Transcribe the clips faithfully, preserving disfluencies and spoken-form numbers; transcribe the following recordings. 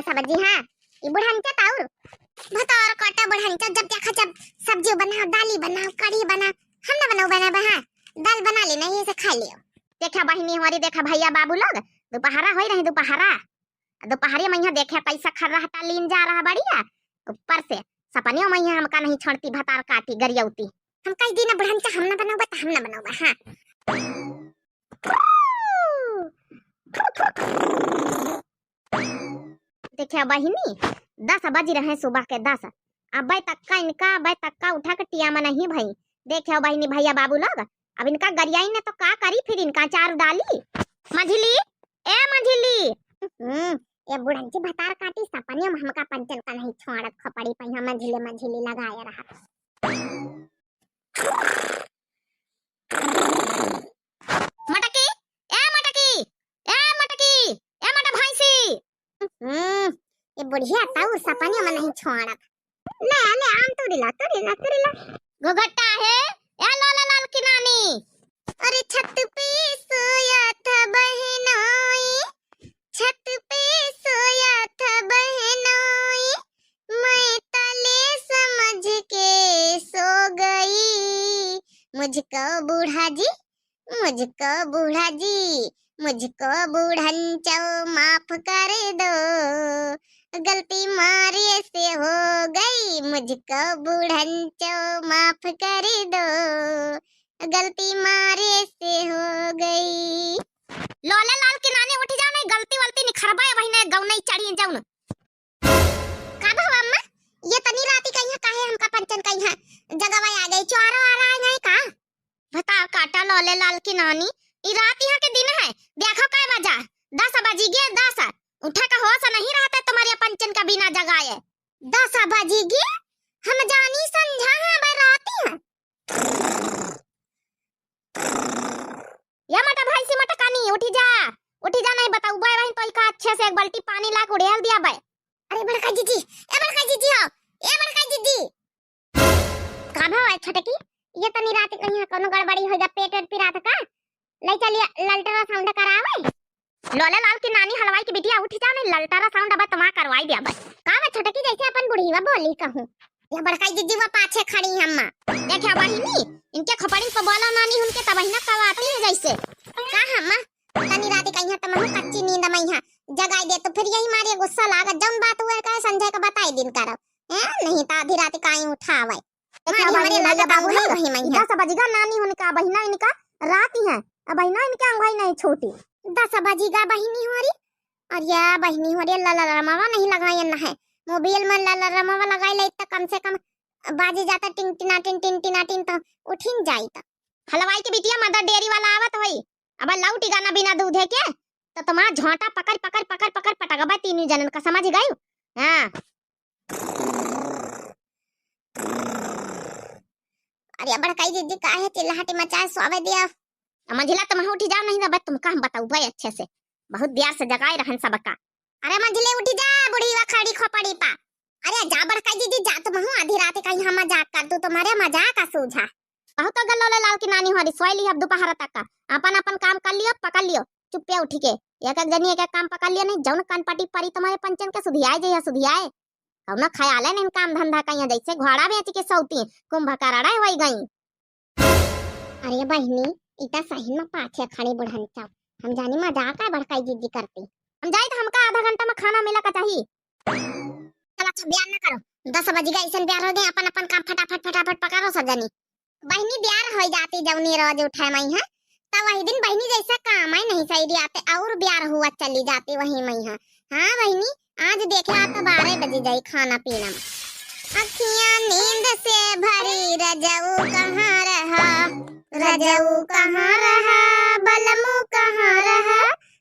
सब्जी, हाँ। ई बुढ़नचा त और भतार काटा बुढ़नचा, जब देखा जब सब्जी बनाओ, दाली बनाओ, कढ़ी बनाओ, हम ना बनाओ, बनाओ, हाँ। दाल बना लेना, ये से खा लियो। देखा बहिनी हमारी, देखा भैया बाबू लोग, दुपहरा होई रही, दुपहरा। आ दुपहरे में यहाँ देखा कैसा खर्रा हटा लीन जा रहा बढ़िया। ऊपर से सपनियों में यहाँ हमका नहीं छोड़ती भतार काटी गरियौती। हम कह दी ना बुढ़नचा, हम ना बनाओ, बता हम ना बनाओ, हाँ। देखिया बहिनी, दस बज रहे सुबह के दस। अबे तक का इनका, अबे तक का उठा के टिया में नहीं भई। देखिया बहिनी, भैया बाबू लोग, अब इनका गरियाई ने तो का करी फिर इनका चार डाली। मझिली, ए मझिली। हम्म, ये बुढ़नची भतार काटी सपने में हमका पंचन का नहीं छोड़त खोपड़ी पे यहाँ मझिली मझिली लगाए रहा। मटकी, ए मटकी, ए मटकी, ए मटा भैंसी। हम्म, ये बुढ़िया ताऊ सपनियों में नहीं छोड़त। ले, ले, आम तोड़ी ला, तोड़ी ला, तोड़ी ला। घुघट्टा है, ए लोला लाल की नानी। अरे छत पे सोया था बहनोई, छत पे सोया था बहनोई, मैं तले समझ के सो गई। मुझको बूढ़ा जी, मुझको बूढ़ा जी, मुझको बूढ़ंचो माफ कर दो, गलती मारे से हो गई। मुझको बूढ़ंचो माफ कर दो, गलती मारे से हो गई। लोले लाल की नानी उठी जाओ, नहीं गलती वलती निखरबा है, वही नहीं गौ नहीं चढ़ी जाओ ना। का भवा अम्मा, ये तनी राती कइहाँ काहे हमका पंचन कइहाँ जगवा आ गई, चोरो आ रहा है नहीं का? भतार काटा लोले लाल की नानी, ई रात यहाँ के दिन है, देखो कै बजा, दस बजी गे, दस। उठे का होश नहीं रहता तुम्हारे पंचन का बिना जगाए। दस बजी गे, हम जानी समझा है, अब राती है। या मटा भैंसी मटकानी, उठी जा, उठी जा, नहीं बताऊ बे वहीं तो का अच्छे से एक बाल्टी पानी ला के उड़ेल दिया बे। अरे बड़का जीजी, ए बड़का जीजी हो, ए बड़का जीजी। का भवा है छोटकी, ये तनी रात कहीं कौनो गड़बड़ी हो जा, पेट वेट पिरात का? ले चलिए अल्ट्रासाउंड करावे। लोले लाल की नानी हलवाई की बिटिया उठी जा, नहीं अल्ट्रासाउंड अब तुम्हारा करवाई दिया बे। का बे छोटकी, जैसे अपन बुढ़ीवा बोली कहूँ। या बड़काई जीजी वो पाछे खड़ी है अम्मा। देखा बहिनी, इनके खोपड़ी पे बोला नानी उनके तबहिना कवाती है जैसे। का अम्मा, तनी राती कइहाँ त महू कच्ची नींद में यहाँ जगाई दे तो फिर यही मारे गुस्सा लागत, जौन बात हुए कहे संजय का बताई दिन करब। हैं? नहीं त आधी राती काई उठावे। देखा मारी बहिनी, हमारे लागे भैया बाबू बाबू नहीं लोग, वही में है। दस बजिगा नानी उनका बहिना इनका राती है, अब बहिना इनके अंगवाई नहीं छूटी। दस बजिगा बहिनी हो रही, अरे बहिनी हो रे, लाला रमावा नहीं लगायन है। मोबाइल में लाला रमावा लगाई ले त कम से कम बाजी जाता टिन टिना टिन, टिन टिना टिन, तो उठिन जाई त। हलवाई के बिटिया मदर डेयरी वाला आवत होई। अब लौटी गाना बिना दूधे के, तो तुम्हार झोंटा पकड़, पकड़, पकड़, पकड़ पटकबा तीनों जनन का, समझ गई? हाँ। अरे बड़काई जीजी काहे चिल्लाहटी मचाए, सोवे दिया। आ मंझिला तुम उठी जाओ, नहीं ना बस तुमका हम बताऊ भाई अच्छे से। बहुत देर से जगाए रहन सबका। अरे मंझिले उठी जा, बुढ़ीवा खड़ी खोपड़ी पा। अरे जा बड़काई जीजी जा, तुम आधी रात कहीं हम मजाक कर दू, तुम्हारे मजाक का सूझा। बहुत अगर लोले लाल की नानी हो रही, सोई ली अब दोपहर तक का। अपन अपन काम कर लियो, पकड़ लियो, चुप्पे उठी के। एक एक जनी एक एक काम पकड़ लियो, नहीं जौन कनपटी परी तुम्हारे पंचन के सुधियाए जइहा सुधियाए। कौनो ख्याल है नहीं काम धंधा कइहाँ, जैसे घोड़ा बेच के सौती, कुंभकर्ण होई गई। अरे बहिनी, ई त सही में पाछे खड़ी बुढ़न चाव। हम जानी मजाक है बड़काई जीजी करती। हम जाई त हमका आधा घंटा में खाना मिला का चाही। चला अच्छा बयार ना करो, दस बजी गए, ऐसन बयार हो गए, अपन अपन काम फटाफट फटाफट पकड़ो सब जनी। बहिनी बयार हो जाती जौनी रोज उठे मई है, त वही दिन बहिनी जैसे काम है नहीं सही रियाते और बयार हुआ चली जाती वही मई है। हाँ बहिनी, आज देखे आ तो बारह बजी जाई खाना पीना में। अखियाँ नींद से भरी रजऊ कहाँ रहा, रजऊ कहाँ रहा, बलमू कहाँ रहा,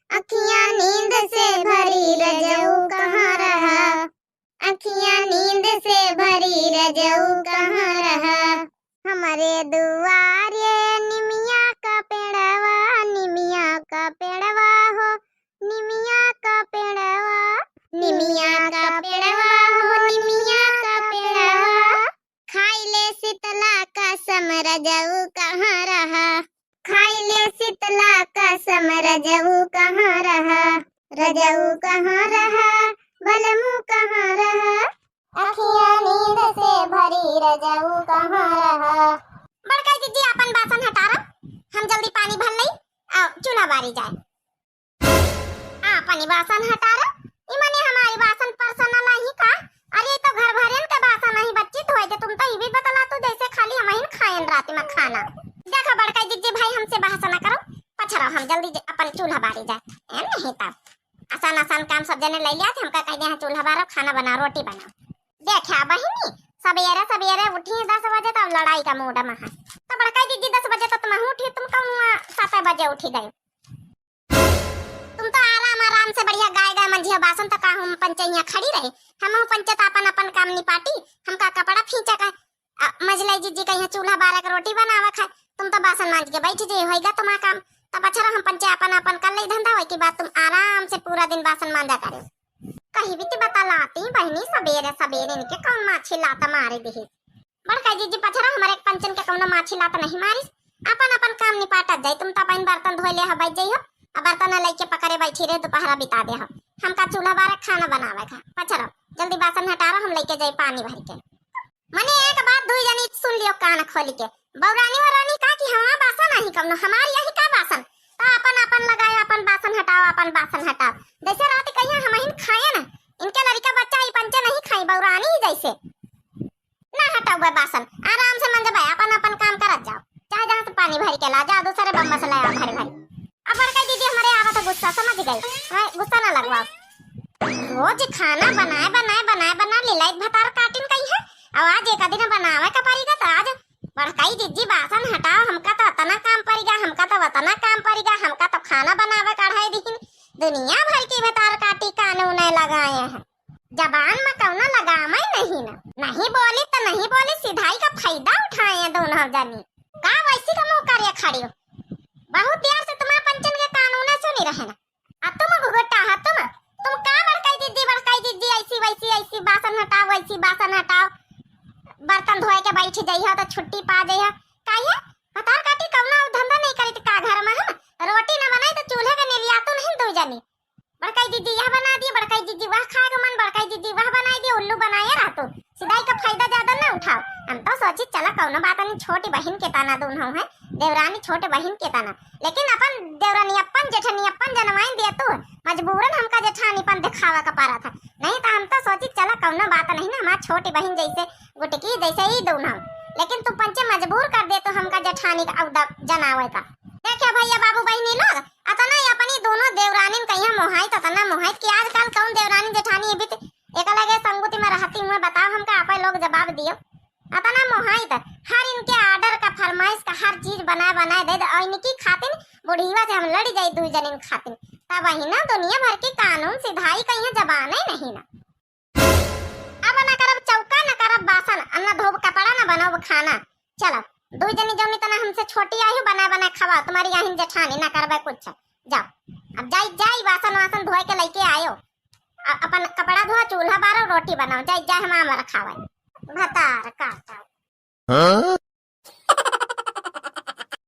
अखियाँ नींद से भरी रजऊ कहाँ रहा, अखियाँ नींद से भरी रजऊ कहाँ रहा। हमरे दुआरे निमिया का पेड़वा, निमिया का पेड़वा हो, निमिया का पेड़वा, निमिया का पेड़वा हो, निमिया का पेड़वा। खाई ले शीतला कसम रजऊ कहाँ रहा, खाई ले शीतला कसम रजऊ कहाँ रहा, रजऊ कहाँ रहा, बलम जाऊ कहाँ रहा। बड़का जिज्जी, आपन बासन हटारा, हम जल्दी पानी भर लई, आ चूल्हा बारी जाए। आपन ही बासन हटारा, ई मने हमारी बासन personal आही का? अरे, ई तो घर भरेन के बासन आही बच्ची, धोए के तुम तो ई भी बतला तू, जैसे खाली हमहिन खाएन रात में खाना। देखा बड़का जिज्जी, भाई हमसे बहस ना करो, पछरो, हम जल्दी ज-, अपन चूल्हा बारी जाए। ए नहीं तब आसान आसान काम सब जने ले लिया, हमका कह दे, "हाँ, चूल्हा बारो, खाना बनाओ, रोटी बनाओ।" देखा बहिनी, सबेरे सबेरे उठी दस बजे, तब लड़ाई का मूड में है। तो बड़का जिज्जी, दस बजे तो तुम उठी, तुम कौन हुआ सात बजे उठी गए? तुम तो आराम आराम से बढ़िया गाय गाय मंजिया बासन, तो का हम पंचे यहाँ खड़ी रहे? हम पंचे तो अपन अपन काम निपाटी, हमका कपड़ा फींचा का, आ, मझलाई जिज्जी का यहाँ चूल्हा बारा के रोटी बनावे खाए, तुम तो बासन मांज के बैठ जाए, होइगा तुम्हारा काम। तब अच्छा रहा, हम पंचे अपन अपन कर ले धंधा, होई की बात तुम आराम से पूरा दिन बासन मांजा करे। कही भी ती बता लाती बहिनी, सबेरे सबेरे इनके कौन माछी लाता मारे दिहे। बड़का जिज्जी पछरा, हमारे एक पंचन के कौनो माछी लात नहीं मारिस, अपन अपन काम निपाटत जाई। तुम तो अपन बर्तन धोए ले हो, बैठ जाई हो, अब बर्तन लेके पकड़े बैठी रहे, दोपहरा बिता दे हो। हमका चूल्हा बारा खाना बनावे का। पछरो, जल्दी बासन हटारो, हम लेके जाई पानी भर के। मने एक बात दुई जनी सुन लियो कान खोली के, बौरानी वरानी का कि हमार बासन नहीं कौनो, हमार यही का बासन, तो अपन अपन लगाए, अपन बासन हटाओ, अपन बासन हटाओ। जैसे रात कहिया हमहिन खाए ना, इनके लड़का बच्चा ई पंचे नहीं खाई, बौरानी ही जैसे। ना हटाउबे बासन, आराम से मंजबे, अपन अपन काम करत जाओ, चाहे जहाँ से पानी भर के ला जाओ, दूसरे बम्मा से लाओ भरी भरी। अब बड़का जिज्जी हमारे आवत है गुस्सा, समझ गई, हाँ, गुस्सा ना लगवाओ। रोज खाना बनाए बनाए बनाए बना ले लाइक भतार काटिन कही है, और आज एक दिन बनावे का पड़ेगा, तो आज बड़का जिज्जी बासन हटाओ, हमका तो इतना काम पड़ेगा, हमका तो इतना काम पड़ेगा, हमका तो खाना बनावे कढ़ाई दिहिन, दुनिया भर की भतार काटी कानून लगाए हैं। जबान में कौनो लगाम ही नहीं ना। नहीं बोली तो नहीं बोली, सिधाई का फायदा उठाए हैं दोनों जनी। का वैसी का मुंह करिए खड़ी हो? बहुत देर से तुम्हारे पंचन के कानून सुनी रहे ना। आ तुम घुघटा है तुम, तुम का बड़काई जिज्जी, बड़काई जिज्जी, ऐसी वैसी, ऐसी बासन हटाओ, वैसी बासन हटाओ, बर्तन धोए के बैठ जाइए तो छुट्टी पा जाइए। काहे? भतार काटी कौनो धंधा नहीं करी का घर में हम? रोटी न बनाई तो चूल्हे के निलिया तो नहीं दो जनी। बड़काई जिज्जी यह बना दिए, बड़काई जिज्जी वह खाए के मन, बड़काई जिज्जी वह बनाई दिए, उल्लू बनाए रह तू। सिधाई का फायदा ज्यादा ना उठाओ। हम तो सोची चला कौनो बात नहीं, छोटी बहिन के ताना दोनों है, देवरानी छोटे बहिन के ताना, लेकिन अपन देवरानी अपन जेठानी अपन जनवाइन दिया तू। मजबूरन हमका जेठानीपन दिखावे का पड़ा था, नहीं तो हम तो सोची चला कौनो बात नहीं ना, हमार छोटी बहिन जैसे गुटकी जैसे ही दोनों, लेकिन तू पंचे मजबूर कर दे तो हमका जेठानी का अवदा जनावे का। देखिए भैया बाबू बहिनी लोग, अतना ही अपनी दोनों देवरानिन कहिया मोहाइत, अतना मोहाइत कि आजकल कौन देवरानी जेठानी ये भी एक लगे संगुति में रहती हुए, बताओ हमका आप लोग जवाब दियो। अतना मोहाइत, हर इनके order का फरमाइश का हर चीज बनाए बनाए दे दे, और इनकी खातिन बुढ़ीवा से हम लड़ी जाई दू जनिन खातिन। तब वही ना दुनिया भर की कानून सिधाई कहिया जबाने नहीं ना। अब ना करब चौका, ना करब बासन, अब ना धोब कपड़ा, ना बनोब खाना। चलो, दू जनी जौनी तना हमसे छोटी आई हो, बनाए बनाए खवाओ, तुम्हारी यहीं जेठानी ना करबे कुछ। जाओ, अब जाई, जाई बासन वासन धोए के लेके आयो। अ-, अपन कपड़ा धोआ, चूल्हा बारो, रोटी बनाओ, जाई, जाए हम आम रखावे। भतार काटा। हाँ?